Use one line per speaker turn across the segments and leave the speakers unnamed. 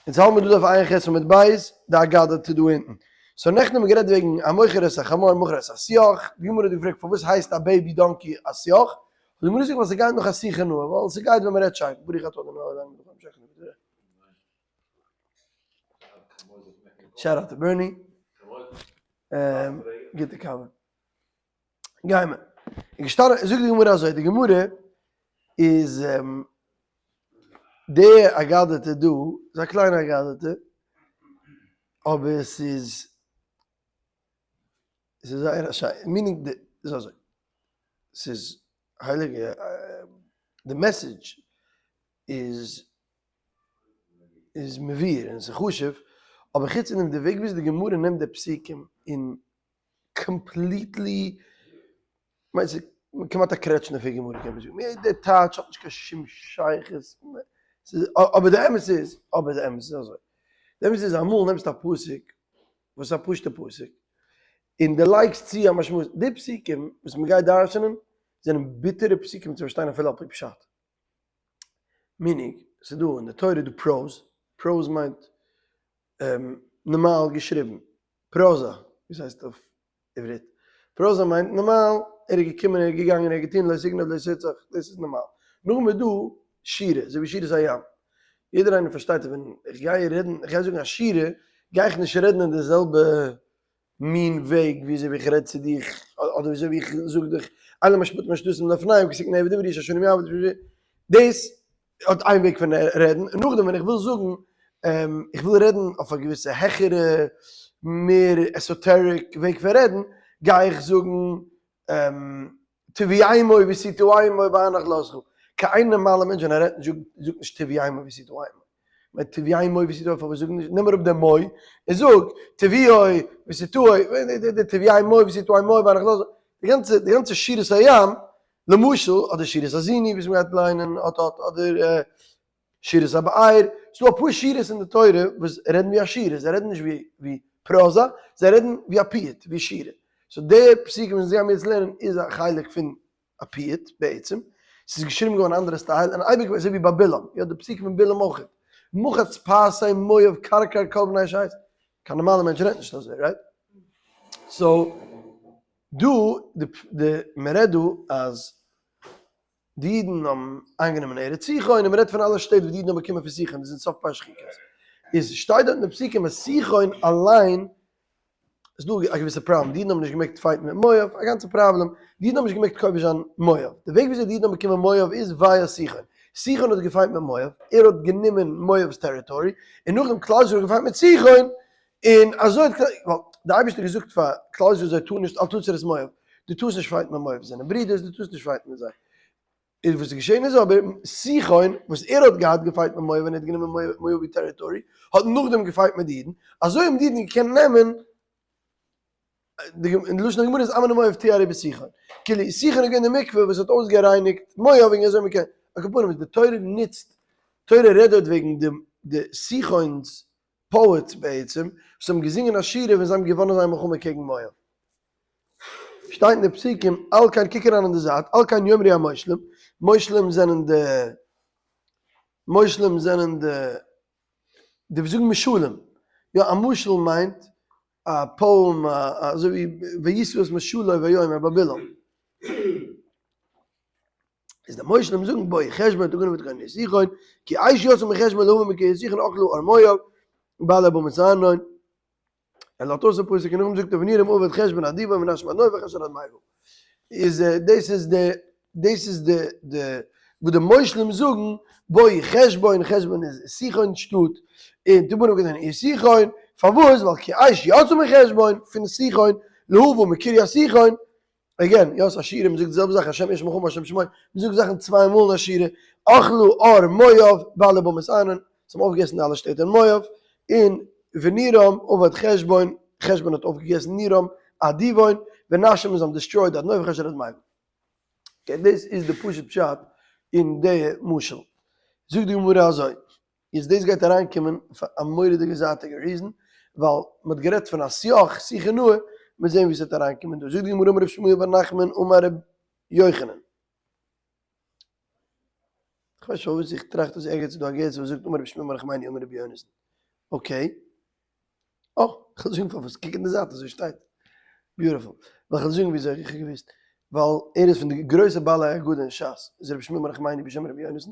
אונז האלט מיר דא דף עיין ח' עמוד ב', די אגדתא דא אונטן. so נעכטן האבן מיר גערעדט וועגן המוכר את החמור מוכר את השיח, די גמרא האט געפרעגט פארוואס הייסט א baby donkey א שיח, האט די גמרא געזאגט ווייל ס'גייט נאך א שיחה נאה, ווייל ס'גייט ווען מ'רעדט שיין, ברוך אתה ה' אלוהינו מלך העולם שהכל נהיה בדברו. Shout out to Bernie. גוטע קאווע. גיימער. איז געשטאנען, זאגט די גמרא אזוי, די גמרא איז די אגדתא דא, איז א קליינע אגדתא, אבער ס'איז, ס'איז זייער א שיינע, meaning די, איז אזוי, ס'איז הייליגע, די message איז איז מבואר און ס'איז חשוב, אבער חוץ פון דעם די וועג וויאזוי די גמרא נעמט די פסוקים און completely, כ'מיין ס'איז כמעט א קרעטשניפער גמרא קען מען זאגן, די טייטש האט נישט קיין שום שייכות, אבער די אמת איז, אבער די אמת איז אזוי, די אמת איז אמאל נעמסטו א פסוק וואס איז א פשוט'ע פסוק, און די לייגסט צו א משמעות, די פסוקים וואס מ'גייט דרש'נען זענען ביטערע פסוקים צו פארשטיין אפילו על פי פשט. meaning, ס'איז דא אין די תורה איז דא prose, prose מיינט נארמאל געשריבן, פראזע, ווי ס'הייסט אויף עברית, פראזע מיינט נארמאל, ער איז געקומען, ער איז געגאנגען, ער האט געטון, לא תגנוב לא תרצח, דאס איז נארמאל. נאכדעם איז דא שירה, אזוי ווי שירת הים, יעדער איינער פארשטייט אז ווען איך גיי רעדן, איך גיי זאגן א שירה, גיי איך נישט רעדן אין די זעלבע מין וועג וויאזוי ווי איך רעד צו דיך, אדער וויאזוי ווי איך זאג דיך, אלה המשפטים אשר תשים לפניהם כי תקנה עבד עברי איש אשר יעבוד דאס האט איין וועג פון רעדן, און נאכדעם ווען איך וויל זאגן, איך וויל רעדן אויף א געוויסע העכערע, מער esoteric וועג פון רעדן, גיי איך זאגן תביאמו ותטעמו בהנחלתך, קיין איין נארמאלע מענטש ווען ער רעדט נישט זאגט נישט תביאמו ותטעמו, מיין תביאמו ותטעמו פארוואס זאג נישט נעם אראפ די מו און זאג תביאו ותטעו, די תביאמו ותטעמו בהנחלתך, די גאנצע די גאנצע שירת הים למשל אדער שירת האזיני וואס מ'גייט ליינען אט אט אדער שירת הבאר, ס'דא אפאר שירות אין די תורה וואס רעדן ווי א שירה, זיי רעדן נישט ווי פראזא, זיי רעדן ווי א פיוט, ווי שירה. so די פסוקים וואס אונז גיימיר יעצט לערנען איז א חלק פון א פיוט בעצם, ס'איז געשריבן געווארן אנדערע style, און אייביג אזוי ווי ביי בלעם, יא די פסוקים פון בלעם אויך, מחץ פארסי מואב כרכר כל בני שת, קיין נארמאלע מענטש רעדט נישט אזוי, right? so דא די מ'רעדט דא אז די אידן האבן איינגענומען ארץ סיחון, און מ'רעדט פון אלע שטעט וואס די אידן האבן באקומען פון סיחון, דאס איז אין סוף פרשת חוקת. איז שטייט דארט אין די פסוקים אז סיחון אליין, איז דא א געוויסע פראבלעם, די אידן האבן נישט געמעגט fight ן מיט מואב, א גאנצע פראבלעם, די אידן האבן נישט געמעגט כובש זיין מואב, די וועג וויאזוי די אידן האבן באקומען מואב איז via סיחון, סיחון האט גע fight מיט מואב, ער האט גענומען מואב'ס territory, און נאכדעם כלל ישראל האט גע fight מיט סיחון, און אזוי האט כלל, ווייל די אייבערשטער האט געזאגט פאר כלל ישראל זיי טארן נישט אל תצר את מואב, דו טארסט נישט fight ן מיט מואב, זיי זענען ברידערס, דו טארסט נישט fight ן מיט זיי. איז וואס איז געשען איז אבער, סיחון וואס ער האט געהאט גע fight מיט מואב ווען ער האט גענומען מואבי territory, האט נאכדעם גע fight מיט די אידן, אזוי האבן די אידן געקענט נעמען, אין די לשון הגמרא איז עמון ומואב טהרו בסיחון, כאילו סיחון איז געווען די מקווה וואס האט אויסגערייניגט מואב און אזוי מ'קען, על כל פנים איז די תורה נוצט, תורה רעדט דארט וועגן די סיחון'ס poets בעצם, וואס האבן געזינגען א שירה ווען זיי האבן געוואנען זייער מלחמה קעגן מואב. שטייט אין די פסוקים, על כן, קוק אריין אין די זייט, על כן יאמרו המושלים, מושלים זענען די, מושלים זענען די, די וואס זאגן משלים, יא א משל מיינט א poem, אזוי ווי וישאו את משלו ויאמר ביי בלעם. איז די מושלים זאגן בואו חשבון תגנו ותגנו סיחון, כי אש יצאה מחשבון להבה מקרית סיחון אכלה ער מואב, בעלי במת ארנון. ער לאזט אויס די פסוק און נאכדעם זאגט ער ונירם עבד חשבון עד דיבון ונשם עד נוב וחשבון עד מירון. איז דאס איז די דאס איז די די וואס די מושלים זאגן בואו חשבון, חשבון איז סיחון שטאט, און תבנו ותגנו עיר סיחון, פארוואס? ווייל כי אש יצאה מחשבון פון סיחון להבה מקרית סיחון, again, יא ס'איז א שירה, מ'זאגט די זעלבע זאך השם איש מלחמה השם שמו, מ'זאגט זאכן צוויי מאל אין א שירה, אכלה ער מואב בעלי במת ארנון, זיי האבן אויפגעגעסן די אלע שטעט אין מואב, און ונירם אבד חשבון, חשבון האט אויפגעגעסן נירם עד דיבון, ונשם און זיי האבן destroyed עד נוב וחשון עד מירון. okay, דאס איז די פשוט פשט אין די משל. זאגט די גמרא אזוי. איז דאס גייט אריינקומען פאר א מורא'דיגע זייטיגע reason, ווייל מ'האט גערעדט פון א שיח, שיחה נאה, מיר זעהן ווי ס'וועט אריינקומען דא. זאגט די גמרא אמר ר' שמואל בר נחמן אמר ר' יוחנן. כ'ווייס נישט פארוואס איך טראכט אז ערגעץ איז דא א גירסא וואס זאגט אמר ר' שמואל בר נחמני אמר ר' יונתן. Okay. אה, כ'וועל זאגן פארוואס, קוק אין די זייט אזוי שטייט. Beautiful. ווייל כ'וועל זאגן וויאזוי איך האב געוואוסט. ווייל ער איז פון די גרויסע בעלי הגדה אין שס, איז רבי שמואל בר נחמני בשם רבי יונתן,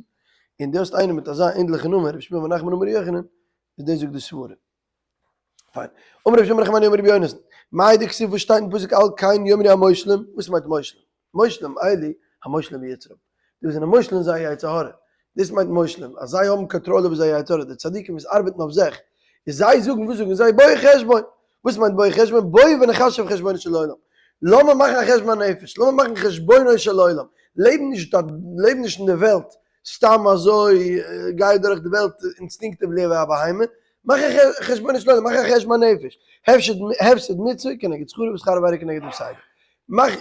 און דו האסט איינעם מיט אזא ענדליכע נאמען רבי שמואל בר נחמן אמר רבי יוחנן, איז דאס זאגט די סברה. פיין. אמר רבי שמואל בר נחמני אמר רבי יונתן, מאי דכתיב וואס שטייט אין פסוק על כן יאמרו המושלים, וואס מיינט מושלים? מושלים אלו המושלים ביצרם, די וואס זענען מושל אין זייער יצר הרע, דאס מיינט מושלים, אז זיי האבן קאנטראל איבער זייער יצר הרע, די צדיקים וואס ארבעטן אויף זיך, איז זיי זאגן, וואס זאגן זיי, בואו חשבון, וואס מיינט בואו חשבון, בואו ונחשב חשבונו של עולם, לאמיר מאכן א חשבון הנפש, לאמיר מאכן חשבונו של עולם, לעב נישט לעב נישט אין די וועלט סתם אזוי, גיי דורך די וועלט instinctively ווי א בהמה, מאך א חשבונו של עולם, מאך א חשבון הנפש, הפסד מצוה כנגד שכרו ושכר עבירה כנגד הפסדו. מאך,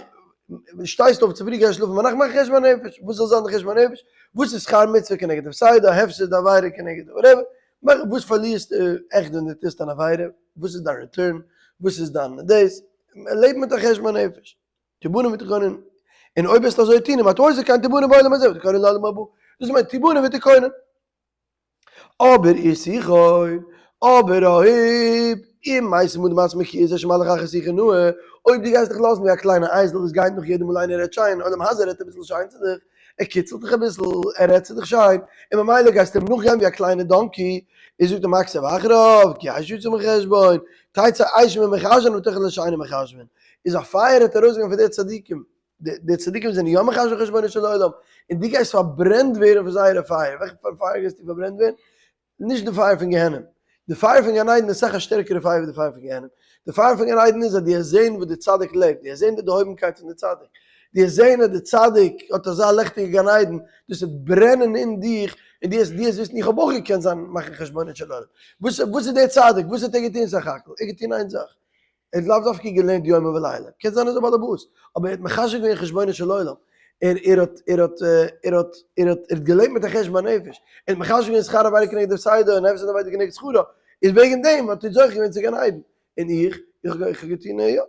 שטייסט אויף צופרי גייסט שלאפן ביינאכט, מאך חשבון הנפש, וואס זאל זיין די חשבון הנפש, וואס איז שכר מצוה כנגד הפסד, הפסד עבירה כנגד whatever, מאך וואס פארלירסטו עכט ווען דו טוסט אן עבירה, וואס איז דיין return, וואס איז דיין דאס, לעב מיט א חשבון הנפש, תבנה ותכונן, און אויב וועסטו אזוי טון, אם אתה עושה כן תבנה בעולם הזה ותכונן לעולם הבא, דאס מיינט תבנה ותכונן. אבער איר סיחון, אבער אויב אם משים אדם עצמו כעיר זה שמהלך אחר שיחה נאה, אויב דו גייסט דיך לאזן ווי א קליינע אייזל וואס גייט נאך יעדע מאל איינער רעדט שיין, עולם הזה רעדט אביסל שיין צו דיך, ער קיצלט דיך אביסל, ער רעדט צו דיך שיין, און ממילא גייסטו אים נאכגיין ווי א קליינע donkey, איז זאגט אים הקצב אחריו, כי אש יצא מחשבון, תצא אש ממחשבון ותאכל את שאינו מחשבון, איז א פייער וועט ארויסגיין פון די צדיקים. די צדיקים זענען יא מחשב חשבונו של עולם, און דו גייסט פארברענט ווערן פון זייערע פייער, וועלכע פייער גייסטו פארברענט ווערן? נישט די פייער פון גיהנום, די פייער פון גן עדן איז אסאך א שטערקערע פייער ווי די פייער פון גיהנום, די פייער פון גן עדן איז אז דו העסט זען וואס די צדיק לעבט, דו העסט זען די דערהויבנקייט פון די צדיק, דו העסט זען אז די צדיק האט אזא לעכטיגע גן עדן, דאס וועט ברענען אין דיך, און דו העסט וויסן איך האב אויך געקענט זיין מאכן חשבונות של עולם, וואס איז דער צדיק, וואס האט ער געטון סך הכל, ער האט געטון איין זאך, ער האט לאו דווקא געלערנט יומם ולילה, קען זיין ער איז א באלעבאס, אבער ער האט מחשב געווען חשבונו של עולם, ער ער האט ער האט ער האט ער האט ער האט געלעבט מיט א חשבון הנפש, ער האט מחשב געווען שכר עבירה כנגד הפסדה און הפסד עבירה כנגד שכרה, איז וועגן דעם האט ער זוכה געווען צו גן עדן, און איך, איך האב געטון יא.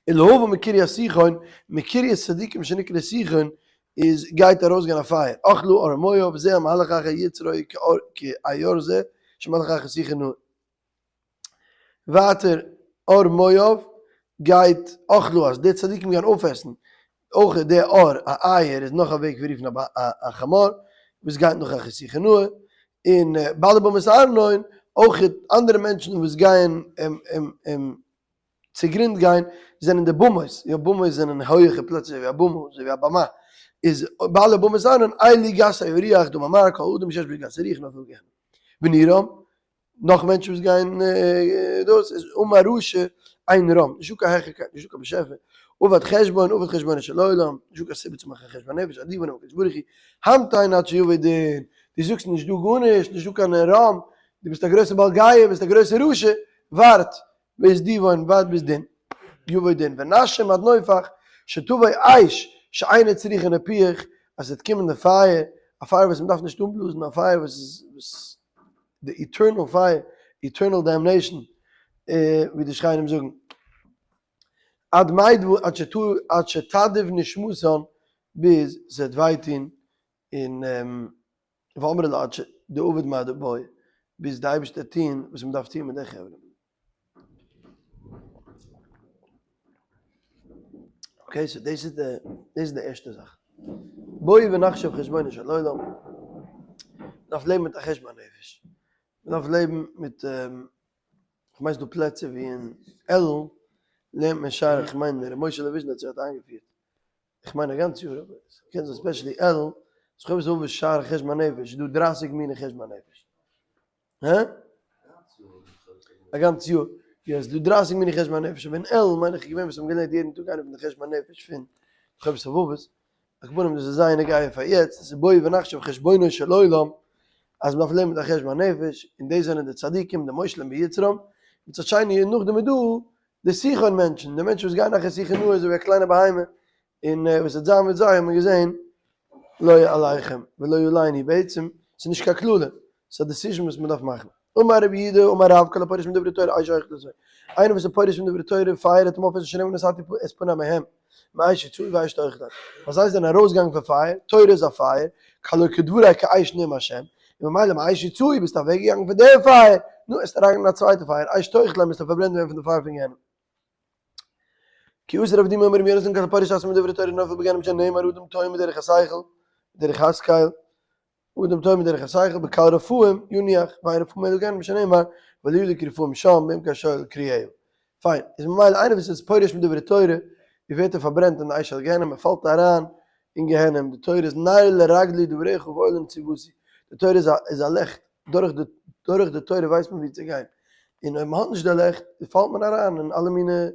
ולהבא מקרית סיחון, מקרית צדיקים שנקרא סיחון, איז גייט ארויסגיין א פייער, אכלו אור מואב, זה המהלך אחר יצרו כעיור זה, שמהלך אחר סיחון הוא. ווייטער ער מואב גייט אכלו אז די צדיקים גייען אויפעסן אויך די ער א אייער איז נאך א וועג פון רופן א חמור וואס גייט נאך א חסיחה נאה און בעלי במות ארנון אויך אנדערע מענטשן וואס גייען צוגרונד גיין זענען די במות יא במות זענען הויעכע פלעצער אזוי ווי א במה אזוי ווי א במה איז בעלי במות ארנון אלו גסי הרוח דאמר מר כל אדם שיש בו גסי רוח נופל גיהנום ונירם נאך מענטשן וואס גייען דאס איז אמר רשע אין רם, נישטא קיין העכערקייט, נישטא קיין באשעפער, אבד חשבון, אבד חשבונו של עולם, נישטא קיין סיבה צו מאכן חשבון נפש, עדיף ונאמר הקדוש ברוך הוא, המתן עד שיבוא דין, דו זאגסט נישט דא גארנישט, נישטא קיין רם, דו ביסט א גרויסע בעל גאוה, ביסט א גרויסע רשע, ווארט ביז דיוואן, ווארט ביז דין, יבוא דין, ונשם עד נופך, שתבוא אש שאינה צריכה נפיח, אז ס'וועט קומען די פייער, א פייער וואס מ'דארף נישט אנבלאזן, א פייער וואס איז. די eternal פייער, eternal damnation, ווי די שכנים זאגן, עד מידו עד שתדיב נשמתן, ביז ס'וועט וויי טון, און ואמרי לה עד דעביד מה דבעי, ביז די אייבערשטער וועט טון וואס מ'דארף טון מיט די חברה. Okay, so דאס איז די, דאס איז די ערשטע זאך. בואי ונחשב חשבונו של עולם. מ'דארף לעבן מיט א חשבון הנפש. מ'דארף לעבן מיט, כ'מיין ס'דא פלעצער ווי אין אלול לערנט מען שער, כ'מיין ר' משה וויזשניצער האט איינגעפירט, כ'מיין א גאנץ יאר אבער ס'קען זיין especially אלול, זיך אויב עס שער חשבון הנפש, ס'דא דרייסיג מיני חשבון הנפש. הא? א גאנץ יאר. יא, ס'איז דא דרייסיג מיני חשבון הנפש, אבער אין אלול מיין איך איז געווען וואס האבן געלערנט יעדן טאג איינע פון די חשבון הנפש פון חובת הלבבות. על כל פנים דאס איז זייער נוגע פאר יעצט, דאס איז בואי ונחשב חשבונו של עולם, אז מ'דארף לעבן מיט א חשבון הנפש, און דאס זענען די צדיקים, די מושלים ביצרם, מצד שני און נאכדעם איז דא די סיחון מענטשן, די מענטשן וואס גייען אחרי שיחה נאה אזוי ווי א קליינע בהמה, און וואס וועט זיין מיט זיי האט מען געזען, לא עליכם ולא עלינו, בעצם ס'איז נישט קיין קללה, ס'איז א decision וואס מ'דארף מאכן. אמר רבי יהודה אמר רב כל הפורש מדברי תורה אש אוכלתו, איינער וואס איז פורש פון דברי תורה פייער וועט אים אויפעסן שנאמר ונתתי את פני מהם מאש יצאו ואש תאכלם, ווייל זיי זענען ארויסגעגאנגען פון פייער, תורה איז א פייער, כי הלא כדברי כאש נאם השם, און ממילא מאש יצאו ביסטו אוועק געגאנגען פון דער פייער, נו, עסטו אריינגיין אין א צווייטע פייער, אש תאכלם וועסטו פארברענט ווערן פון די פייער פון גיהנום. כי אתא רב דימי אמר רבי יונתן כל הפורש עצמו מדברי תורה נופל בגיהנום שנאמר אדם טועה מדרך השכל, מדרך השכל, אדם טועה מדרך השכל, בקל רפאים ינוח, ואין רפאים אלא גיהנום שנאמר ולא ידע כי רפאים שם מעמקי השאול קריאה. פיין, איז ממילא איינער וואס איז פורש מדברי תורה, ווי ווערט ער פארברענט אין די אש של גיהנום, ער פאלט אריין אין גיהנום, די תורה איז נר לרגלי דבריך ואור לנתיבתי, די תורה איז א איז א לעכט, דורך די דורך די תורה ווייסט מען ווי צו גיין, און אויב מען האט נישט די לעכט, פאלט מען אריין אין אלע מיני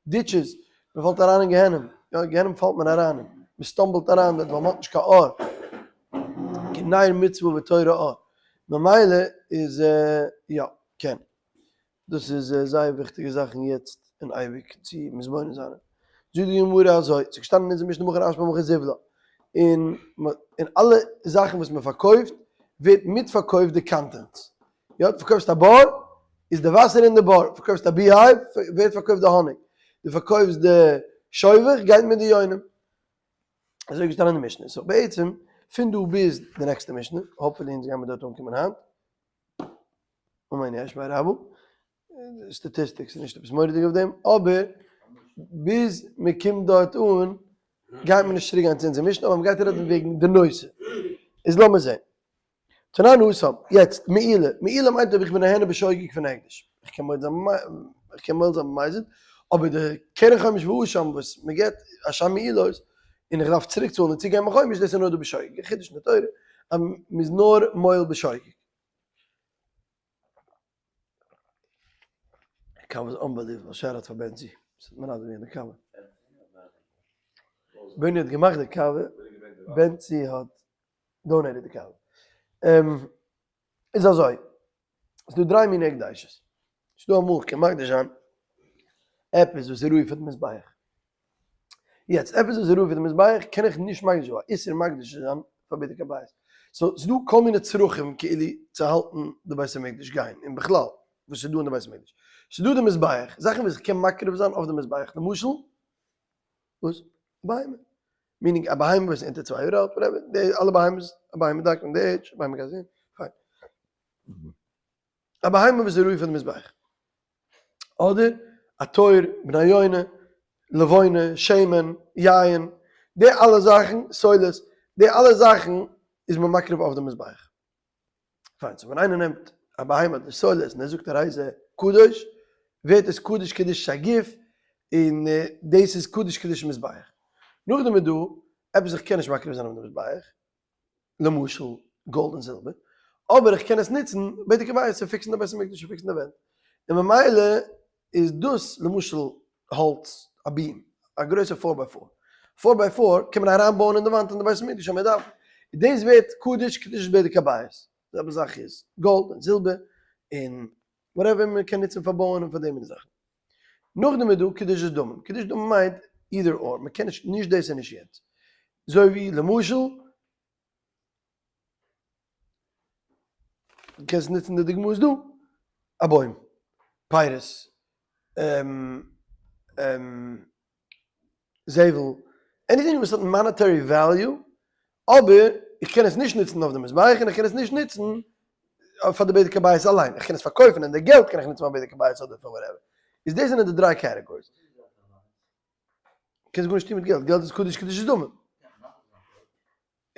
ditches, מען פאלט אריין אין גיהנום, יא גיהנום פאלט מען אריין אין, מען stumble ט אריין דארט ווייל מען האט נישט קיין אור, כי נר מצוה ותורה אור, ממילא איז יא, קען. דאס איז זייער וויכטיגע זאכן יעצט און אייביג צו מתבונן זיין. זאגט די גמרא אזוי, ס'איז געשטאנען אין אונזער משנה מכר אשפה מכר זבלה, און און אלע זאכן וואס מען פארקויפט ווערט מיט פארקויפט די contents. יא, דו פארקויפסט א בור, איז די וואסער אין די בור, פארקויפסט א beehive, ווערט פארקויפט די האניג, דו פארקויפסט די שובך, גייט מיט די יונים. אזוי איז געשטאנען אין די משנה. so בעצם פון דא ביז די נעקסטע משנה, hopefully אונז גיימיר דארט אנקומען היינט, אמן יהא שמיה רבא, statistics איז נישט עפעס מורא'דיג אויף דעם, אבער ביז מען קומט דארט אן גייט מען נישט צוריק גיין צו אונזער משנה, אבער מען גייט רעדן וועגן די נושא. איז לאמיר זען. תנן התם, יעצט מעילה, מעילה מיינט אויב איך בין נהנה בשוגג פון הקדש, איך קען מועל זיין איך קען מועל זיין במזיד, אבער די קרן חומש ואשם וואס מען געבט אשם מעילות, און איך דארף צוריק צאלן און צוגעבן חומש, דאס איז נאר דא בשוגג, א חידוש אין די תורה אז מען איז נאר מועל בשוגג. די קאווע איז unbelievable, shout out פאר בענצי, וואס האט מנדב געווען די קאווע. בעני האט געמאכט די קאווע, בענצי האט donated די קאווע. איז אזוי, ס'איז דא דריי מיני הקדשות. ס'איז דא אמאל כ'קען מקדיש זיין עפעס וואס איז ראוי פאר די מזבח. יעצט עפעס וואס איז ראוי פאר די מזבח קען איך נישט מקדיש זיין, איסור מקדיש צו זיין פאר בדק הבית. so ס'איז דא כל מיני צרכים כאילו צו האלטן די בית המקדש גיין, און בכלל וואס איז דא אין די בית המקדש. ס'איז דא די מזבח, זאכן וואס איך קען מקריב זיין אויף די מזבח, למשל, וואס? א בהמה. meaning א בהמה וואס איז אונטער 2 יאר אלט, whatever, די אלע בהמות, א בהמה דארף מען די עידזש, א בהמה גזע, פיין. א בהמה וואס איז ראוי פאר די מזבח. אדער א תור, בני יונה, לבונה, שמן, יין, די אלע זאכן, סולת, די אלע זאכן איז מען מקריב אויף די מזבח. פיין, so ווען איינער נעמט א בהמה אדער סולת און ער זאגט הרי זה קדוש, ווערט עס קדוש קדושת הגוף, און דאס איז קדוש קדושת מזבח. נאכדעם איז דא עפעס איך קען נישט מקריב זיין אויף די מזבח, למשל גאלד און זילבער, אבער איך קען עס נוצן בדק הבית צו fix ן די בית המקדש און fix ן די ווענט, און ממילא איז דאס למשל האלץ, א beam, א גרויסע four by four, four by four קען מען אריינבויען אין די וואנט אין די בית המקדש אז מען דארף, דאס ווערט קדוש קדושת בדק הבית, די זעלבע זאך איז גאלד און זילבער און whatever מען קען נוצן פאר בויען און פאר די מיני זאכן. נאכדעם איז דא קדושת דמים, קדושת דמים מיינט either or, מען קען נישט נישט דאס און נישט יענץ, אזוי ווי למשל דו קענסט נוצן די דוגמאות דא, א בוים, פירות, זבל, anything וואס האט monetary value, אבער איך קען עס נישט נוצן אויף די מזבח און איך קען עס נישט נוצן פאר די בדק הבית אליין, איך קען עס פארקויפן און די געלט קען איך נוצן פאר בדק הבית אדער פאר whatever. איז דאס זענען די דריי categories. קענסט גארנישט טון מיט געלט, געלט איז קדוש קדושת דמים.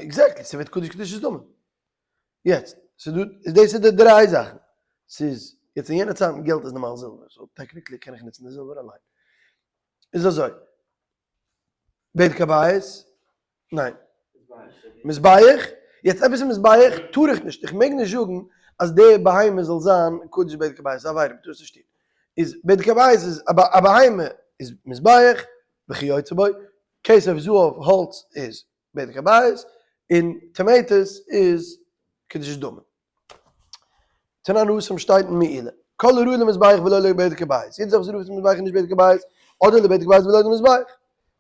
exactly, ס'ווערט קדוש קדושת דמים. יעצט, ס'איז דא, דאס איז די דריי זאכן. ס'איז, יעצט אין יענע צייטן געלט איז נארמאל זילבער, so technically קען איך נוצן די זילבער אליין. איז אזוי, בדק הבית, ניין. מזבח, יעצט עפעס אין מזבח טאר איך נישט, איך מעג נישט זאגן אז די בהמה זאל זיין קדוש בדק הבית, ס'איז א עבירה, מ'טאר עס נישט טון. איז בדק הבית איז א בהמה איז מזבח, וכיוצא בו, כסף זהב האלץ איז בדק הבית, און tomatoes איז קדושת דמים. תנן התם שטייט אין מעילה, כל הראוי למזבח ולא לבדק הבית, יעדע זאך וואס איז ראוי צום מזבח און נישט בדק הבית, אדער לבדק הבית ולא למזבח,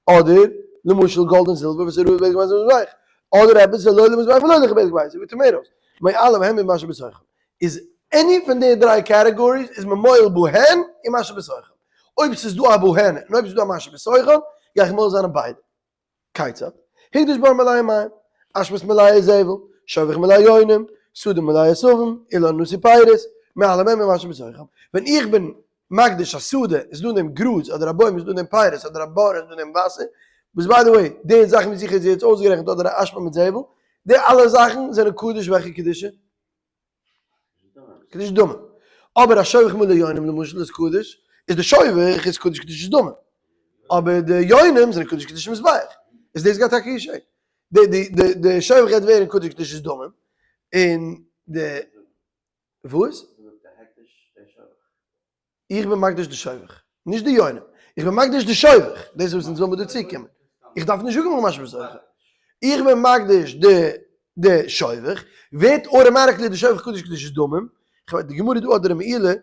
אדער למשל גאלד און זילבער וואס איז ראוי לבדק הבית ולא למזבח, אדער עפעס איז לא למזבח ולא לבדק הבית, ווי tomatoes, מועלין בהן ובמה שבתוכן. איז any פון די דריי categories איז מען מועל בהן און מה שבתוכן. אויב ס'איז דא א בהן און אויב ס'איז דא א מה שבתוכן, גיי איך מועל זיין אין ביידע. כיצד? הקדש בור מלא מים, אשפות מלאה זבל, שובך מלא יונים, שדה מלאה עשבים, אילן נשוי פירות, מעלים הם ומה שבתוכם. ווען איך בין מקדיש א שדה, איז דא אין דעם גראז, אדער א בוים איז דא אין דעם פירות, אדער א בור איז דא אין דעם וואסער, וואס by the way, די זאכן וואס איך האב יעצט אויסגערעכנט אדער א אשפה מיט זבל, די אלע זאכן זענען קדוש וועלכע קדושה? קדוש דמים. אבער א שובך מלא יונים למשל איז קדוש, איז די שובך איז קדוש קדושת דמים. אבער די יונים זענען קדוש קדושת מזבח. איז דאס גייט טאקע געשען. די די די די שובך גייט ווערן קדוש קדושת דמים, און די וואס? איך בין מקדיש די שובך, נישט די יונים. איך בין מקדיש די שובך, דאס איז וואס אונז ווילן מיר דא צוקומען. איך דארף נישט זאגן משהו בסוכך. איך בין מקדיש די די שובך, ווערט automatically די שובך קדוש קדושת דמים. כ'ווייס די גמרא דא אדער אין מעילה,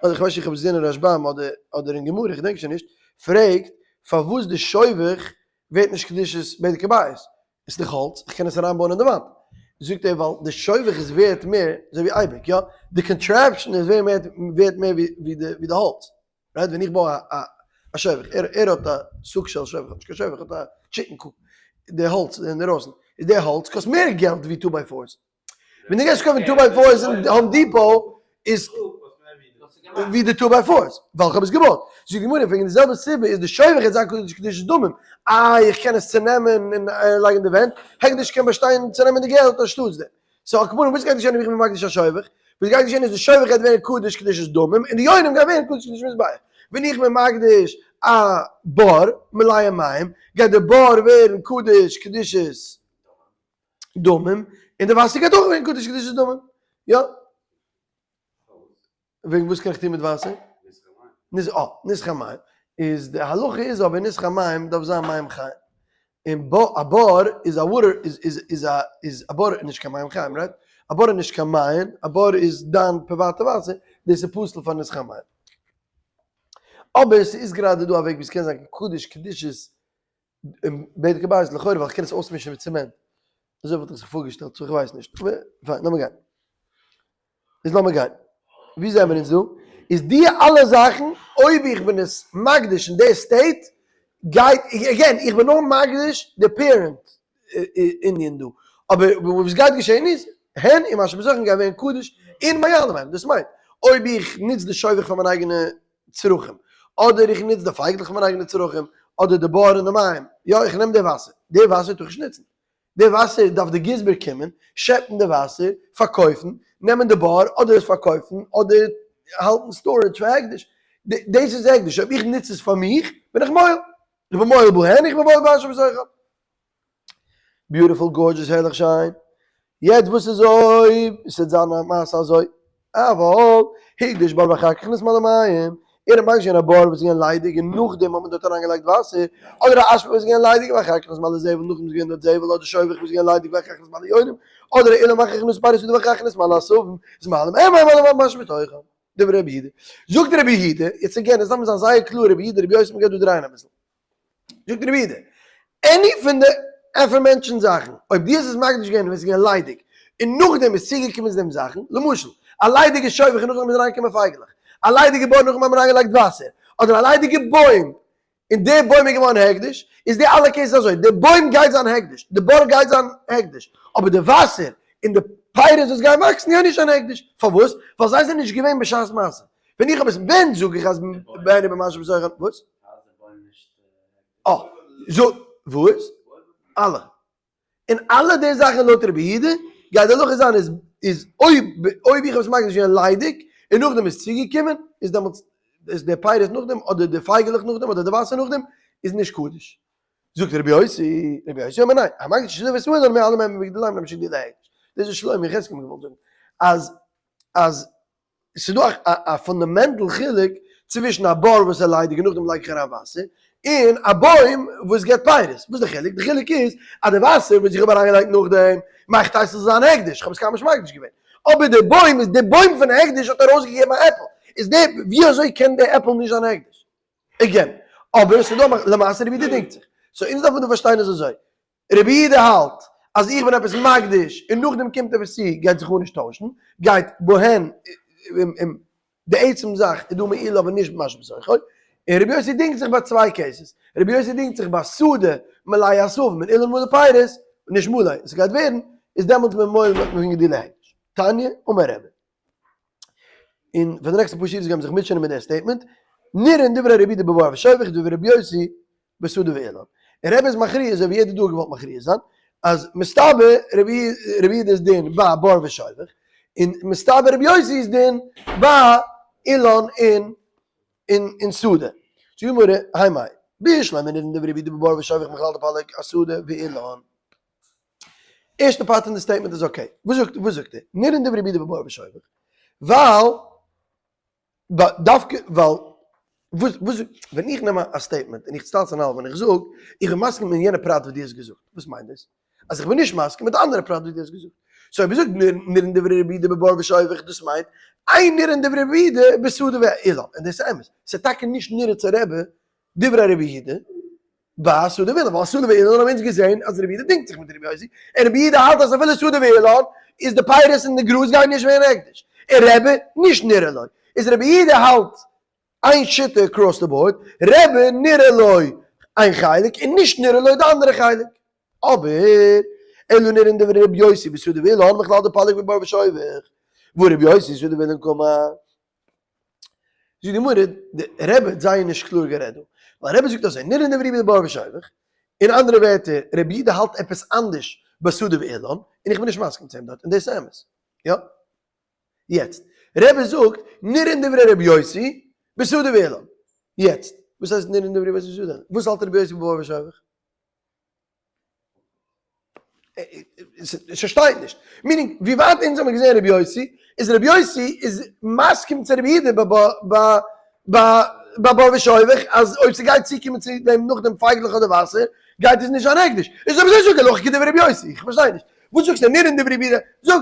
אדער כ'ווייס נישט איך האב עס געזען אין רשבם אדער אדער אין גמרא, כ'דענק שוין נישט, פרעגט פארוואס די שובך ווערט נישט קדושת בדק הבית. עס איז דאך האלץ, איך קען עס אריינבויען אין די וואנט. זאגט ער ווייל די שובך איז ווערט מער, אזוי ווי אייביג, יא, די contraption איז ווערט מער ווי די האלץ, right? ווען איך בוי א שובך, ער ער האט א סוג של שובך, נישט קיין שובך, ער האט א chicken coop, די האלץ אינדערויסן, איז די האלץ קאסט מער געלט ווי two by fours. ווען דו גייסט קויפן two by fours אין Home Depot איז ווי די two by fours, ווייל כ'האב עס געבויט. זאגט די גמרא, וועגן די זעלבע סיבה איז די שובך יעצט זיין קדוש קדושת דמים, איי איך קען עס צונעמען און לייגן די ווענט, הקדש קען באשטיין צו נעמען די געלט אנשטאטס דעם. so על כל פנים וואס גייט געשען אויב איך בין מקדיש א שובך? וואס גייט געשען איז די שובך גייט ווערן קדוש קדושת דמים און די יונים גייט ווערן קדוש קדושת מזבח. ווען איך בין מקדיש א בור מלא מים, גייט די בור ווערן קדוש קדושת דמים, און די וואסער גייט אויך ווערן קדוש קדושת דמים. יא. וועגן וואס קען איך טון מיט וואסער? אה, נסך המים. איז די הלכה איז אבער נסך המים דארף זיין מים חיים. און א בור איז א water איז איז איז א איז א בור איז נישט קיין מים חיים, right? א בור איז נישט קיין מעיין, א בור איז דיין פריוואטע וואסער, דאס איז פסול פאר נסך המים. אבער ס'איז גראדע דא א וועג ווי ס'קען זיין קדוש קדושת און בדק הבית לכאורה ווייל כ'קען עס אויסמישן מיט צעמענט. אזוי וואלט איך זיך פארגעשטעלט, so כ'ווייס נישט. אבער פיין, לאמיר גיין. איז לאמיר גיין. ווי זעמיר אונז דא? איז די אלע זאכן, אויב איך בין עס מקדיש אין די state, גייט, again, איך בין נאר מקדיש די parent ענין דא. אבער וואס גייט געשען איז, הן און מה שבתוכן גייען ווערן קדוש און מעלים הם. דאס מיינט, אויב איך נוץ די שובך פאר מיין אייגענע צרכים, אדער איך נוץ די פייגלעך פאר מיין אייגענע צרכים, אדער די בור און די מים, יא איך נעם די וואסער, די וואסער טאר איך נישט נוצן, די וואסער דארף די גזבר קומען, שעפן די וואסער, פארקויפן, נעמען די בור, אדער עס פארקויפן, אדער האלטן storage פאר הקדש, דאס איז הקדש, אויב איך נוץ עס פאר מיך, בין איך מועל, איך בין מועל בהן, איך בין מועל באשר בתוכם. beautiful gorgeous הערליך שיין. יעצט וואס איז אויב עס וועט זיין א מעשה אזוי? אבל הקדיש בור ואחר כך נתמלא מים, ער האט מקדיש געווען א בור וואס איז געווען ליידיג און נאכדעם האט מען דארט אריינגעלייגט וואסער, אדער א אשפה וואס איז געווען ליידיג ואחר כך נתמלא זבל, נאכדעם איז געווען דארט זבל, אדער שובך וואס איז געווען ליידיג ואחר כך נתמלא יונים, אדער א אילן ואחר כך נתמלא פירות ואחר כך נתמלא עשבים, איז מעלים הם ומעלים מה שבתוכם. דברי רבי יהודה. זאגט רבי יהודה, יעצט again, עס דארף מען זיין זייער קלאר רבי יהודה, רבי יוסי, מען גייט דא דרייען אביסל. זאגט רבי יהודה, any פון די aforementioned זאכן, אויב דו האסט עס מקדיש געווען ווען עס איז געווען ליידיג, און נאכדעם איז צוגעקומען צו דעם זאכן, למשל, א ליידיגע שובך און נאכדעם איז אריינגעקומען פייגעלעך, א ליידיגע בור נאכדעם האט מען אריינגעלייגט וואסער, אדער א ליידיגע בוים, און די בוים איז געווארן הקדש, איז די אלע cases אזוי, די בוים גייט זיין הקדש, די בור גייט זיין הקדש, אבער די וואסער און די פירות וואס גייען וואקסן גייען נישט זיין הקדש, פארוואס? ווייל זיי זענען נישט געווען בשעת מעשה. ווען איך האב עס, ווען זאג איך אז בהן ובמה שבתוכן, וואס? אה, זאג, וואס? אלע. און אלע די זאכן לויט רבי יהודה, גייט די הלכה זיין איז, איז אויב, אויב איך האב עס מקדיש געווען ליידיג, און נאכדעם איז צוגעקומען, איז דעמאלטס, איז די פירות נאכדעם, אדער די פייגעלעך נאכדעם, אדער די וואסער נאכדעם, איז נישט קדוש. זאגט רבי יוסי, רבי יוסי אומר ניין, המקדיש את השדה ואת האילן מעלים הן ומגדיליהם למשך די להקדש. דאס איז שלמה יחזקאל געוואלט זאגן, אז, אז ס'איז דא א fundamental חילוק צווישן א בור וואס איז ליידיג און נאכדעם לייג איך אריין וואסער, און א בוים וואס געבט פירות. וואס איז די חילוק? די חילוק איז אז די וואסער וואס איך האב אריינגעלייגט נאכדעם מאכט אז ס'זאל זיין הקדש, איך האב עס קיינמאל נישט מקדיש געווען. אבער די בוים איז די בוים פון הקדש האט ארויסגעגעבן א עפל, איז די ווי אזוי קען די עפל נישט זיין הקדש? again, אבער ס'איז דא למעשה רבי יהודה דינגט זיך. so אונז דארף מען דא פארשטיין איז אזוי, רבי יהודה האלט אז איך בין עפעס מקדיש און נאכדעם קומט עפעס צו גייט זיך גארנישט טוישן, גייט בהן און די עצם זאך איז דא מעילה אבער נישט במה שבתוכו, און רבי יוסי דינגט זיך ביי צוויי cases, רבי יוסי דינגט זיך ביי שדה מלאה עשבים און אילן מלא פירות, נישט מלא, עס גייט ווערן, איז דעמאלטס מען מועל פון גדילי הקדש. תניא אמר רבי. און פאר די נעקסטע פאר שורות גייען מיר זיך מוטשענען מיט דער statement, נראין דברי רבי יהודה בבור ושובך דברי רבי יוסי בשדה ואילן. און רבי איז מכריע אזוי ווי יעדער דא האט געוואלט מכריע זיין, אז מסתבר רבי יהודה'ס דין ביי בור ושובך, און מסתבר רבי יוסי'ס דין ביי אילן און און שדה. זאגט די גמרא, האי מאי, בשלמא נראין דברי רבי יהודה בבור ושובך מכלל דפליג אשדה ואילן. ערשטע part פון די statement איז okay. וואס זאגט וואס זאגט ער? נראין דברי רבי יהודה בבור ושובך. ווייל דווקא ווייל וואס וואס ווען איך נעם א statement און איך צוטייל עס אין האלב און איך זאג איך בין מסכים מיט יענע פרט וואס דו האסט געזאגט, וואס מיינט דאס? אז איך בין נישט מסכים מיט די אנדערע פרט וואס דו האסט געזאגט. so אויב איך זאג נראין דברי רבי יהודה בבור ושובך דאס מיינט אין נראין דברי רבי יהודה בשדה ואילן און דאס איז אמת. ס'איז טאקע נישט נראה צו רבי דברי רבי יהודה ביי שדה ואילן, ווייל שדה ואילן האבן אונז געזען אז רבי יהודה דינגט זיך מיט רבי יוסי, און רבי יהודה האלט אז אפילו שדה ואילן איז די פירות און די גראז גייען נישט ווערן הקדש, און רבי נישט נראה לו, איז רבי יהודה האלט איין שיטה across the board, רבי נראה לו איין חלק און נישט נראה לו די אנדערע חלק. אבער אלא נראין דברי רבי יוסי בשדה ואילן מכלל דפליג בבור ושובך, והא רבי יוסי שדה ואילן קאמר. זאגט די גמרא, די רבי האט זייער נישט קלאר גערעדט דא, ווייל רבי זאגט אזוי, נראין דברי רבי יהודה בבור ושובך, אין אנדערע ווערטער, רבי יהודה האלט עפעס אנדערש בשדה ואילן, און איך בין נישט מסכים צו אים דארט, און דאס איז אמת. יא. יעצט, רבי זאגט, נראין דברי רבי יוסי בשדה ואילן. יעצט, וואס הייסט נראין דברי רבי יוסי בשדה ואילן? וואס האלט רבי יוסי בבור ושובך? ס'שטייט נישט. meaning, ווי ווייט אונז האבן געזען רבי יוסי, איז רבי יוסי איז מסכים צו רבי יהודה ביי בור ושובך, אז אויב ס'גייט צוקומען צו דעם נאך דעם פייגלעך אדער וואסער, גייט עס נישט זיין הקדש. איז אויב אזוי זאג הלכה כדברי רבי יוסי. איך פארשטיי נישט. וואס זאגסטו נראין דברי רבי יהודה? זאג,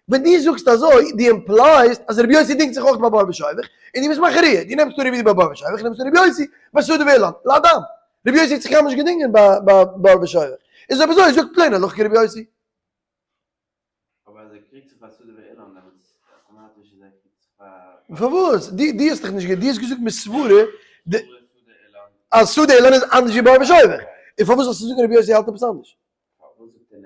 ווען דו זאגסט אזוי, דו imply סט אז רבי יוסי דינגט זיך אויך ביי בור ושובך, און דו ביסט מכריע, דו נעמסט אן רבי יהודה ביי בור ושובך, נעמסט אן רבי יוסי ביי שדה ואילן, להדם. רבי יוסי האט זיך קיינמאל נישט געדינגען ביי בור ושובך. איז אויב אזוי, זאג plain הלכה כרבי יוסי.
אבער אז ער קריגט זיך ביי שדה ואילן דעמאלטס אטאמאטיש איז ער קריגט זיך ביי.
פארוואס? דו דו האסט דאך נישט געהערט, דו האסט געזאגט מסברה אז שדה אילן איז אנדערש ווי בור ושובך. און פארוואס זאלסטו זאגן רבי יוסי האלט עפעס אנדערש?
פארוואס זאגט ער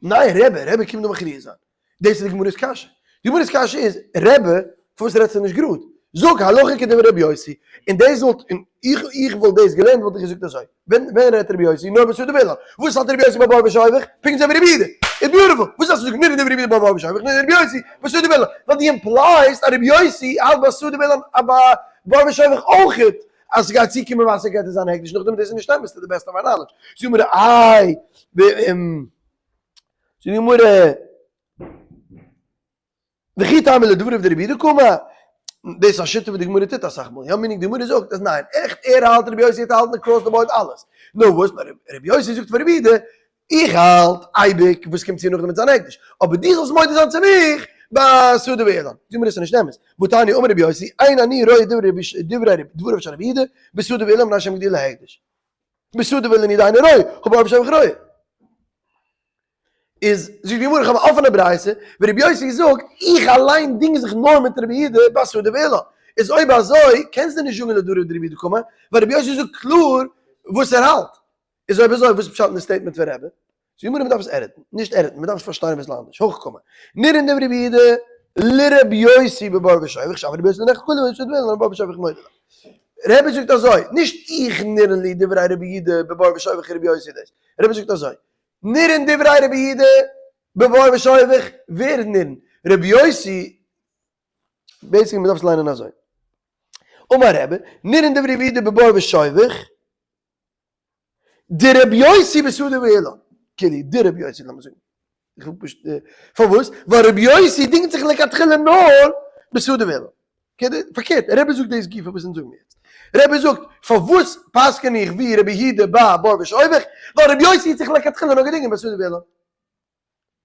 נער?
ניין רבי, רבי קומט דא מכריע זיין. דאס איז די גמרא'ס קשיא. די גמרא'ס קשיא איז, רבי, פארוואס רעדסטו נישט גראד? זאג הלכה כדברי רבי יוסי, און דאס וואלט, און איך, איך וואלט דאס געלערנט וואלט איך געזאגט אזוי, ווען, ווען רעדט רבי יוסי? נאר בשדה ואילן. וואס האלט רבי יוסי ביי בור ושובך? פונקט אזוי ווי רבי יהודה. איז beautiful. וואס דארפסטו זאגן נראה דברי רבי יהודה ביי בור ושובך, נראה רבי יוסי בשדה ואילן. ווייל דו imply סט אז רבי יוסי האלט ביי שדה ואילן א ביי בור ושובך אויכעט. אז ס'גייט צוקומען וואסער גייט עס זיין הקדש נאכדעם דאס איז נישט אמת to the best of our knowledge. זאגט די גמרא איי זאגט די גמרא וכי תימא לדבריו דרבי יהודה קאמר, דאס איז א שיטה וואס די גמרא טוט אסאך מאל, יא meaning די גמרא זאגט אז ניין, עכט ער האלט רבי יוסי האט געהאלטן across the board אלעס, נאר וואס נאר רבי יוסי זאגט פאר רבי יהודה איך האלט אייביג וואס קומט צו נאכדעם מיט זיין הקדש, אבער דו זאלסט מודה זיין צו מיך בשדה ואילן. זאג מיר עס איז נישט אמת. והתניא אמר רבי יוסי, אין אני רואה דברי רבי דברי דבריו של רבי יהודה בשדה ואילן מפני שהם גידולי הקדש. בשדה ואילן הוא דאינו רואה, הא בור ושובך רואה. איז זאגט די גמרא איך האב א אפענע ברייתא ווי רבי יוסי זאגט איך אליין דינג זיך נאר מיט רבי יהודה בשדה ואילן. איז אויב אזוי קענסטו נישט זאגן לדבריו דרבי יהודה קאמר, ווייל רבי יוסי זאגט קלאר וואס ער האלט. איז אויב אזוי וואס איז פשט אין די statement פון רבי? זאגט די גמרא מ'דארף עס edit ן, נישט edit ן, מ'דארף עס פארשטיין אביסל אנדערש, הכי קאמר, נראין דברי רבי יהודה לרבי יוסי בבור ושובך, שאף רבי יוסי לנכר כולו בשדה ואילן בבור ושובך מודה לה. רבי זאגט אזוי, נישט איך נראין לי דברי רבי יהודה בבור ושובך רבי יוסי דאס, רבי זאגט אזוי, נראין דברי רבי יהודה בבור ושובך, ווער איז נראין? רבי יוסי, basically מ'דארף עס ליינען אזוי, אמר רבי, נראין דברי רבי יהודה בבור ושובך, דרבי יוסי בשדה ואילן, כאילו דרבי יוסי לאמיר זאגן, איך וויל פשוט, פארוואס? ווייל רבי יוסי דינגט זיך לכתחילה נאר בשדה ואילן, פארקערט רבי זאגט דאס גופא וואס אונז זאגן יעצט, רבי זאגט פארוואס פסק'ן איך ווי רבי יהודה ביי בור ושובך, ווייל רבי יוסי האט זיך לכתחילה נאר געדינגען בשדה ואילן.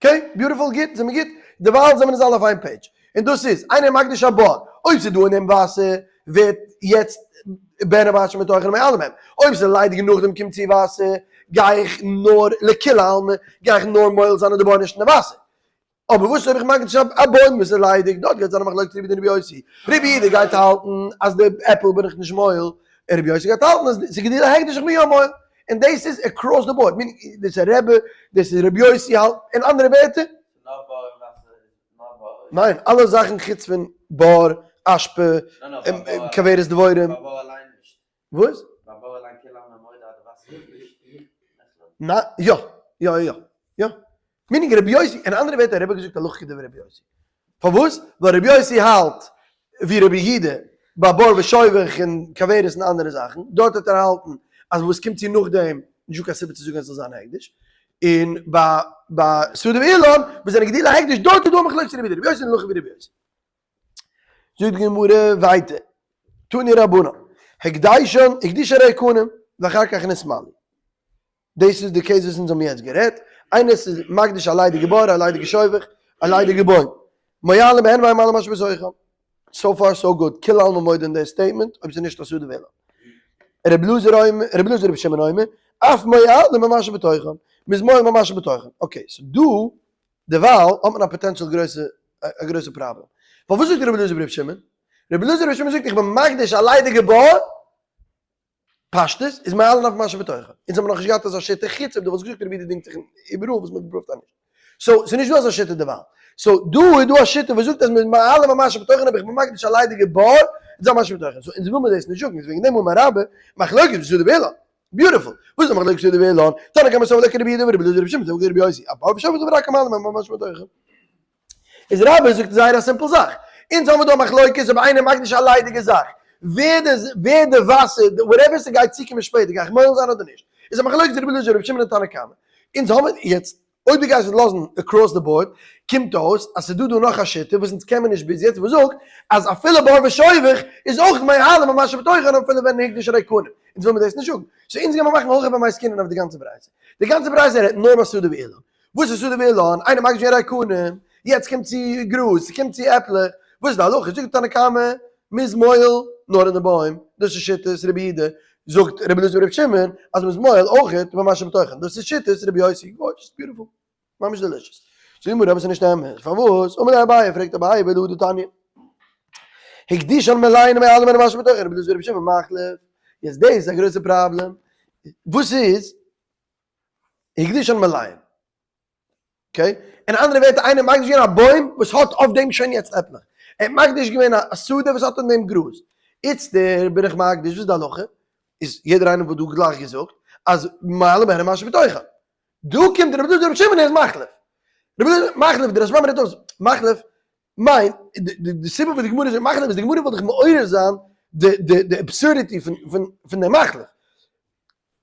okay, beautiful, גוט, זעמיר גוט? דערווייל זעמיר אונז אלע אויף איין page. און דאס איז, איינער מקדיש א בור, אויב ס'איז דא אין דעם וואסער, ווערט יעצט בערן וואשן מיט תוכן ומעלם הם. אויב ס'איז ליידיג און נאכדעם קומט צו וואסער, גיי איך נאר לכולי עלמא, גיי איך נאר מועל זיין אין די בור נישט אין די וואסער. אבער וואס אויב איך מקדיש א בוים וואס איז ליידיג, דארט גייט זיין א מחלוקת רבי יהודה און רבי יוסי. רבי יהודה גייט האלטן אז די עפל בין איך נישט מועל, און רבי יוסי גייט האלטן אז ס'איז גידולי הקדש איך בין יא מועל. און דאס איז across the board, meaning דאס איז רבי, דאס איז רבי יוסי האלט, אין אנדערע ווערטער.
נאר בור און וואסער איז נאר.
ניין, אלע זאכן חוץ פון בור, אשפה, כוורת דבורים. וואס? ניין, יא, יא יא יא. meaning רבי יוסי, אין אנדערע ווערטער רבי האט געזאגט הלכה כדברי רבי יוסי. פארוואס? ווייל רבי יוסי האלט ווי רבי יהודה ביי בור ושובך און כוורת און אנדערע זאכן, דארט האט ער געהאלטן אז וואס קומט צו נאכדעם, נישטא קיין סיבה צו זאגן אז עס זאל זיין הקדש. און ביי ביי שדה ואילן וואס זענען גידולי הקדש דארט איז דא א מחלוקת רבי יהודה רבי יוסי און הלכה ווי רבי יוסי. זאגט די גמרא ווייטער, תנו רבנן, הקדישן הקדישה ריקנים ואחר כך נתמלאו. דאס איז די case וואס אונז האבן יעצט גערעדט, איינער איז מקדיש א ליידיגע בור, א ליידיגע שובך, א ליידיגע בוים, מועלין בהן ואין מועלין במה שבתוכן. so far so good, כולי עלמא מודה אין די statement, אויב ס'איז נישט א שדה ואילן. רבי אלעזר אומר, רבי אלעזר רבי שמעון אומר, אף מועלין במה שבתוכן, מ'איז מועל במה שבתוכן. okay, so דא, דערווייל, האט מען א potential גרויסע, א גרויסע פראבלעם. פארוואס זאגט רבי אלעזר ברבי שמעון? רבי אלעזר ברבי שמעון זאגט איך בין מקדיש א ליידיגע בור, פשטות איז מועלין אויף מה שבתוכן. אונז האבן נאכנישט געהאט אזא שיטה חוץ אויב דו וואלסט געזאגט רבי יהודה דינגט זיך איבעראל וואס מ'האט גע prove ט אז נישט. so ס'איז נישט דא אזא שיטה דערווייל. so דא איז דא א שיטה וואס זאגט אז מ'איז מועלין במה שבתוכן אויב איך בין מקדיש א ליידיגע בור איז א מה שבתוכן. so אונז וויל מיר דאס נישט זאגן איז וועגן דעם אמר רבה מחלוקת בשדה ואילן. beautiful. וואס איז די מחלוקת בשדה ואילן? תנא קמא סבר לה כרבי יהודה ורבי אלעזר רבי שמעון סבר כרבי יוסי. אבער בשדה דברי הכל מועלין במה שבתוכן. איז רבה זאגט זייער א simple זאך, אונז האבן דא א מחלוקת אויב איינער מקדיש א ליידיגע זאך, ווער די ווער די וואסער whatever ס'גייט צוקומען שפעטער גיי איך מועל זיין אדער נישט, איז א מחלוקת רבי אלעזר רבי שמעון און תנא קמא, אונז האבן יעצט אויב דו גייסט עס לאזן across the board קומט אויס אז ס'איז דא דא נאך א שיטה וואס אונז קען מיר נישט ביז יעצט וואס זאגט אז אפילו בור ושובך איז אויך מועלין במה שבתוכן אפילו ווען הקדיש ריקנים, אונז וויל מיר דאס נישט זאגן, so אונז גיימיר מאכן הלכה במאי עסקינן אויף די גאנצע ברייתא, די גאנצע ברייתא רעדט נאר בשדה ואילן. וואס איז שדה ואילן? איינער מקדיש געווען ריקנים, יעצט קומט צו גראז, ס'קומט צו עפלעך, וואס איז די הלכה? זאגט תנא קמא, מ'איז מועל נאר אין די בוים, דאס איז שיטת רבי יהודה, זאגט רבי אלעזר ברבי שמעון אז מ'איז מועל אויכעט במה שבתוכן, דאס איז שיטת רבי יוסי, gorgeous, beautiful, ממש delicious. זאגט די גמרא אבער ס'איז נישט אמת, פארוואס? אמר ליה אביי, פרעגט אביי והא דתניא, הקדישן מלאין ומועלין במה שבתוכן, רבי אלעזר ברבי שמעון מחליף, יעצט דאס איז א גרויסע פראבלעם, וואס איז? הקדישן מלאים. okay? אין אנדערע ווערטער איינער מקדיש געווען א בוים וואס האט אויף דעם שוין יעצט עפלעך. ער האט מקדיש געווען א שדה וואס האט אין דעם גראז. איצטער בין איך מקדיש, וואס איז די הלכה? איז יעדער איינער וואס דא גלייך געזאגט אז מועלין בהן מה שבתוכן. דא קומט רבי אלעזר רבי שמעון ער איז מחליף. רבי אלעזר מחליף, די רשב"ם רעדט אויס מחליף מיינט די סיבה וואס די גמרא זאגט מחליף איז די גמרא וויל דיך מעורר זיין די די די absurdity פון פון פון דעם מחליף.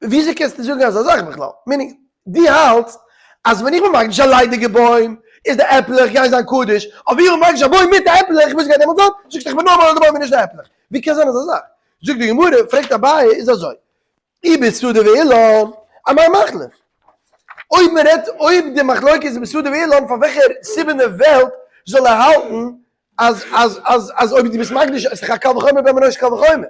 וויאזוי קענסטו זאגן אזא זאך בכלל? meaning, דו האלטסט אז ווען איך בין מקדיש א ליידיגע בוים איז די עפלעך גייען זיין קדוש, אבער איך בין מקדיש א בוים מיט עפלעך וואס גייט דעמאלטס זיין? זאגסט איך בין נאר מועל די בוים און נישט די עפלעך. ווי קען זיין אזא זאך? זאגט די גמרא, פרעגט אביי, איז אזוי, אי בשדה ואילן, אמאי מחליף? אויב מען רעדט אויב די מחלוקת איז בשדה ואילן פאר וועלכע סיבה אין די וועלט זאל ער האלטן אז אז אז אז אויב דו ביסט מקדיש איז דאך א קל וחומר בן מנשה קל וחומר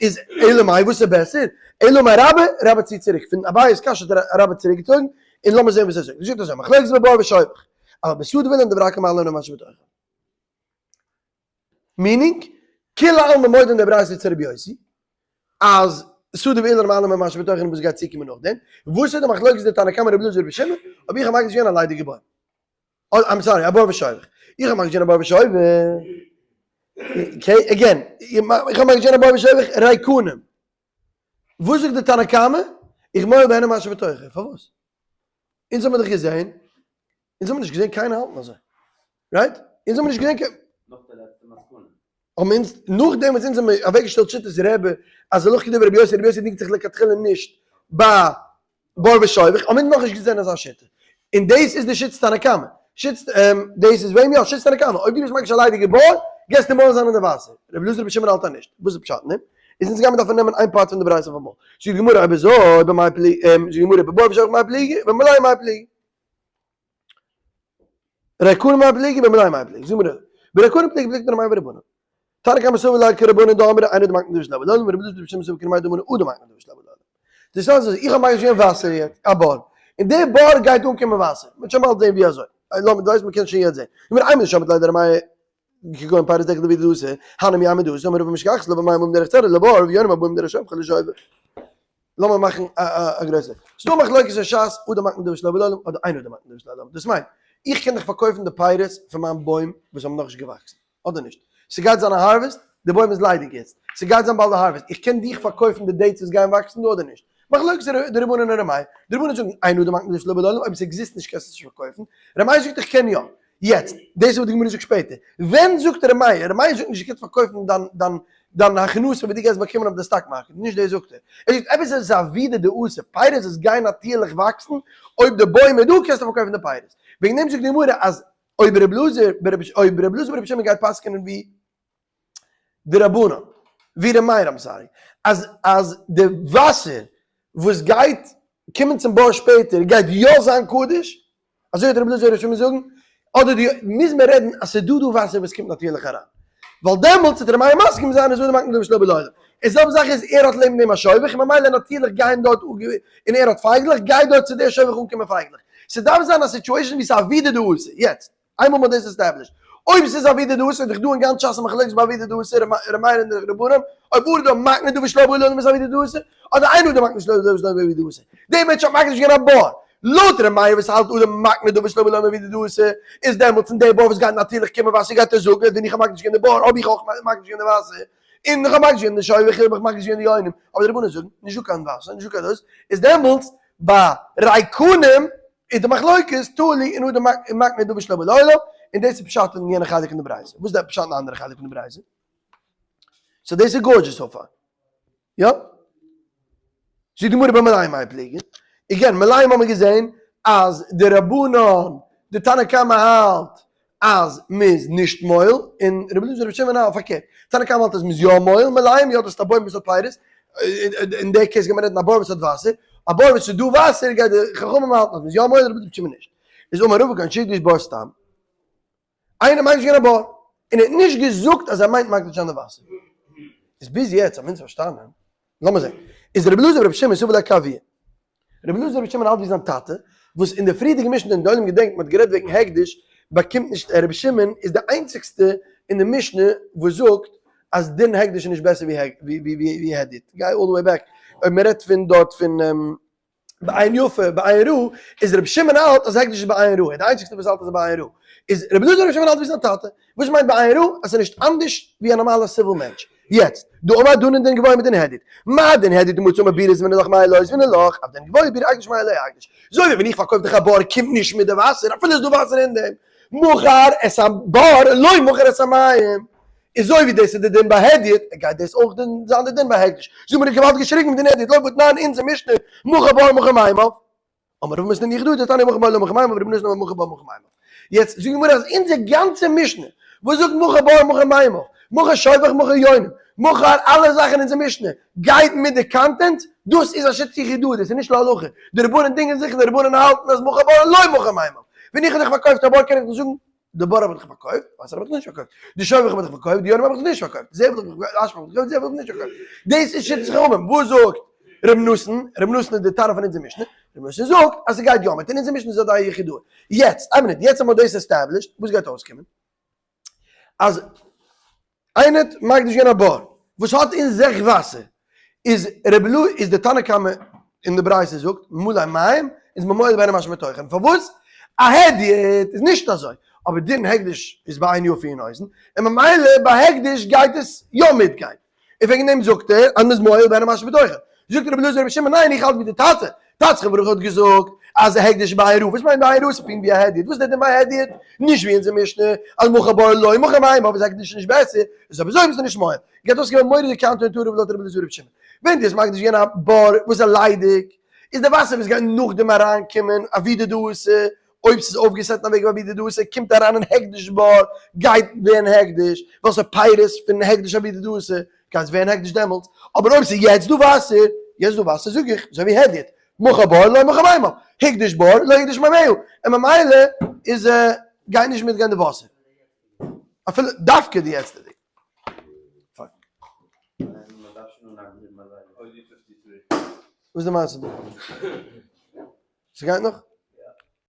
איז אלא מאי וואס איז בעסער אלא מאי רבה רבה ציט צוריק פון אביי'ס קשיא האט רבה צוריק געצויגן און לאמיר זען וואס ער זאגט ער זאגט אזוי מחלוקת בבור ושובך אבל בשדה ואילן דברי הכל מועלין במה שבתוכן meaning כולי עלמא מודה אין די ברייתא צו רבי יוסי אז שדה ואילן מועלין במה שבתוכן וואס גייט צוקומען נאכדעם וואס איז די מחלוקת די תנא קמא רבי אלעזר רבי שמעון אויב איך האב מקדיש געווען א ליידיגע בוים I'm sorry, א בור ושובך. איך האב מקדיש געווען א בור ושובך. okay, again, איך האב מקדיש געווען א בור ושובך ריקנים. וואס זאגט די תנא קמא? איך מועל בהן מה שבתוכן. פארוואס? אונז האבן דאך געזען, אונז האבן נישט געזען קיינער האלטן אזוי. right? אונז האבן נישט געזען קיין.
נאך די לעצטע מסקנא.
האבן אונז, נאכדעם וואס אונז האבן אוועקגעשטעלט שיטת רבי, אז הלכה כדברי רבי יוסי, רבי יוסי דינגט זיך לכתחילה נישט ביי בור ושובך, האבן אונז נאכנישט געזען אזא שיטה. און דאס איז די שיטת תנא קמא. שיטת, דאס איז וועם יא? שיטת תנא קמא. אויב דו ביסט מקדיש א ליידיגע בור, גייסטו מועל זיין אין די וואסער. רבי אלעזר רבי שמעון האלט אז נישט. וואס איז פשט אין דעם? איז אונז גיימיר דארפן נעמען איין part פון די ברייתא אויף אמאל. זאגט די גמרא אויב אזוי, במאי פליגי, זאגט די גמרא בבור ושובך מאי פליגי, במלאים מאי פליגי. ריקנים מאי פליגי במלאים מאי פליגי. זאגט די גמרא, בריקנים פליגי פלוגתא דרבי מאיר ורבנן. תנא קמא סבר לה כרבנן דאמרי אין אדם מקנה דבר שלא לעולם ורבי אלעזר ברבי שמעון סבר כרבי מאיר דאמר אדם מקנה דבר שלא לעולם. די שאלה איז איך האב מקדיש געווען וואסער יעצט א בור און די בור גייט אנקומען וואסער מ'וועט שוין באלד זעהן ווי אזוי לאמיר דו ווייסט מ'קען שוין יעצט זעהן אמר איינמאל שמעת ליה דרבי מאיר כגון פירות דקל דוד דאסא הני מימי דאסא אמר רבא משכחת לה במים הבאים דרך צלע לבור ויונים הבאים דרך שובך לשובך. לאמיר מאכן א גרויסע ס'דא מחלוקת אין שס אדם מקנה דבר שלא לעולם אדער אין אדם מקנה דבר שלא לעולם דאס מיינט. איך קען דיך פארקויפן די פירות פון מיין בוים וואס האבן נאכנישט געוואקסן, אדער נישט? ס'גייט זיין א harvest, די בוים איז ליידיג יעצט, ס'גייט זיין באלד א harvest, איך קען דיך פארקויפן די dates וואס גייען וואקסן דא אדער נישט? מחלוקת די רבנן און ר' מאיר, די רבנן זאגן אין אדם מקנה דבר שלא בא לעולם, אויב עס exist נישט קענסטו עס נישט פארקויפן, ר' מאיר זאגט איך קען יא. יעצט, דאס איז וואס די גמרא זאגט שפעטער, ווען זאגט ר' מאיר, ר' מאיר זאגט נישט דו קענסט פארקויפן דיין דיין דיין הכנסה וואס דו גייסט באקומען אויף די stock market, נישט דאס זאגט ער, ער זאגט עפעס איז עבידא דאתא, פירות וואס גייען נאטירליך וואקסן, אויב די בוים איז דא קענסטו פארקויפן די פירות, וועגן דעם זאגט די גמרא אז אויב ר' אלעזר אויב ר' אלעזר ברבי שמעון גייט פסק'נען ווי די רבנן, ווי ר' מאיר I'm sorry, אז אז די וואסער וואס גייט קומען צום בור שפעטער גייט יא זיין קדוש, אזוי האט רבי אלעזר רבי שמעון זאגן, אדער די מוז מען רעדן אז ס'איז דא דא וואסער וואס קומט נאטירליך אריין, ווייל דעמאלטס וועט ר' מאיר מסכים זיין אז אדם מקנה דבר שלא בא לעולם, און זעלבע זאך איז ער האט לעבן דעם א שובך און ממילא נאטירליך גייען דארט און ער האט פייגלעך גייט דארט צו דער שובך אנקומען פייגלעך, ס'דארף זיין א situation ווי ס'איז עבידא דאתא, יעצט איינמאל מ'האט דאס established, אויב ס'איז עבידא דאתא איז דאך דא אין גאנץ שס א מחלוקת ביי עבידא דאתא, ר' מאיר און די רבנן, אויב אדם מקנה דבר שלא בא לעולם איז עבידא דאתא, אדער אין אדם מקנה דבר שלא בא עבידא דאתא. דער מענטש האט מקדיש געווען א בור. לויט ר' מאיר וואס האלט אדם מקנה דבר שלא בא לעולם עבידא דאתא, איז דעמאלטס אין די בור וואס גייט נאטירליך קומען וואסער גייט ער זאגן אז ווען איך האב מקדיש געווען די בור האב איך אויך מקדיש געווען די וואסער, און איך האב מקדיש געווען די שובך האב איך מקדיש געווען די יונים, אבער די רבנן זאגן, נישטא קיין וואסער, נישטא קיין דאס, איז דעמאלטס ביי ריקנים איז די מחלוקת תלוי אין אדם מקנה דבר שלא בא לעולם, און דאס איז פשט אין יענע חלק פון די ברייתא. וואס איז די פשט אין די אנדערע חלק פון די ברייתא? so דאס איז gorgeous so far. יא? זאגט די גמרא במלאים מאי פליגי? again, מלאים האבן מיר געזען אז די רבנן, די תנא קמא האלט אז מ'איז נישט מועל, און רבי אלעזר רבי שמעון האלט פארקערט. תנא קמא האלט אז מ'איז יא מועל, מלאים יא דאס איז א בוים וואס האט פירות, אין די case גייט מען רעדן א בור וואס האט וואסער, א בור וואס איז דא וואסער גייט די חכמים האלטן אז מ'איז יא מועל, רבי אלעזר רבי שמעון נישט. איז אמר רבא כגון שהקדיש בור סתם. איינער מיינט נישט געווען א בור, און ער האט נישט געזאגט אז ער מיינט מקדיש זיין די וואסער. איז ביז יעצט האבן אונז פארשטאנען, לאמיר זען, איז רבי אלעזר ברבי שמעון סבר לה כאבוה. רבי אלעזר ברבי שמעון האלט ווי זיין טאטע, וואס אין די פריערדיגע משנה און די עולם געדענקט מען האט גערעדט וועגן הקדש, באקומט נישט רבי שמעון איז די איינציגסטע אין די משנה וואס זאגט אז דין הקדש איז נישט בעסער ווי הדיוט. גיי all the way back, אויב מען רעדט פון דארט פון. בעין יפה, בעין רעה, איז רבי שמעון האלט אז הקדש איז בעין רעה, ער איז די איינציגסטע וואס האלט אז בעין רעה. איז רבי אלעזר רבי שמעון האלט ווי זיין טאטע. וואס מיינט בעין רעה? אז ס'איז נישט אנדערש ווי א נארמאלע civil מענטש. יעצט, דאמר דנין דין גבוה מדין הדיוט. מה דין הדיוט דמצי אמר בירא זבינא לך מיא לא זבינא לך, אף דין גבוה בירא אקדש מיא לא אקדש. אזוי ווי ווען איך פארקויף דיך א בור קומט נישט מיט די וואסער אפילו איז דא וואסער אין דעם. מכר את הבור לא מכר את המים. אזוי ווי דאס איז די דין ביי הדיוט, גייט דאס אויך זיין די דין ביי הקדש. זאג מיר געוואלד געשריגן מיט דין הדיוט, לא והתנן אונזער משנה, מכר בור מכר מימיו. אמר רב מתנן יחידאה דתניא מכר בור לא מכר מימיו, רבי נתן אמר מכר בור מכר מימיו. יעצט זאגט די גמרא אז אונזער גאנצע משנה וואס זאגט מכר בור מכר מימיו, מכר שובך מכר יונים, מכר אלע זאכן אין אונזער משנה גייט מיט די content, דאס איז א שיטת יחידאה, דאס איז נישט להלכה. די רבנן דינגען זיך און די רבנן האלטן אז מכר בור לא מכר מימיו. ווען איך האב דיך פארקויפט א בור קען איך דיך זאגן די בור האב איך דיך פארקויפט, וואסער האב איך נישט פארקויפט, די שובך האב איך דיך פארקויפט, די יונים האב איך דיך נישט פארקויפט, זבל האב איך דיך פארקויפט, אשפה האב איך דיך פארקויפט, זבל האב איך נישט פארקויפט. דאס איז שיטת חכמים. וואס זאגט ר' נתן? ר' נתן איז די תנא פון אונזער משנה. ר' נתן זאגט אז ס'גייט יא מיט, אין אונזער משנה איז א דעה יחידאה. יעצט, איין מינוט, יעצט האבן מיר דאס established, וואס גייט אויסקומען? אז איינער האט מקדיש געווען א בור וואס האט אין זיך וואסער, איז רבי אלעזר איז די תנא קמא אין די ברייתא זאגט מלא מים איז מען מועל בהן מה שבתוכן, פארוואס? א הדיוט איז נישט אזוי, אבער דין הקדש איז בעין יפה אין אוזן, און ממילא ביי הקדש גייט עס יא מיטגיין. און וועגן דעם זאגט ער אז מ'איז מועל בהן מה שבתוכן. זאגט רבי אלעזר רבי שמעון ניין איך האלט ווי די טאטע, טאטע ברוך האט געזאגט אז הקדש בעין רעה, וואס מיינט בעין רעה? ס'איז פונקט ווי א הדיוט, וואס איז דער דין ביי א הדיוט? נישט ווי אונזער משנה אז מכר בור לא מכר מימיו אויב איז הקדש נישט בעסער, איז אויב אזוי ביסטו נישט מועל. גייט אויסקומען מורא'דיג counter intuitive לויט רבי אלעזר רבי שמעון. ווען דו האסט מקדיש געווען א בור וואס איז ליידיג, איז די וואסער וואס גייט נאכדעם אריינקומען עבידא דאתא, אויב ס'איז אויפגעסעט אין א וועג עבידא דאתא, קומט אריין אין הקדש בור, גייט ווערן הקדש, ווייל ס'איז פירות פון הקדש עבידא דאתא, גייט עס ווערן הקדש דעמאלטס, אבער אויב ס'איז יעצט דא וואסער, יעצט דא וואסער זאג איך, אזוי ווי הדיוט, מכר בור לא מכר מימיו, הקדיש בור לא הקדיש מימיו, און ממילא איז גייט נישט מיטגיין די וואסער, אפילו דווקא די יעצטיגע. וואס איז די מעשה דא? ס'גייט נאך?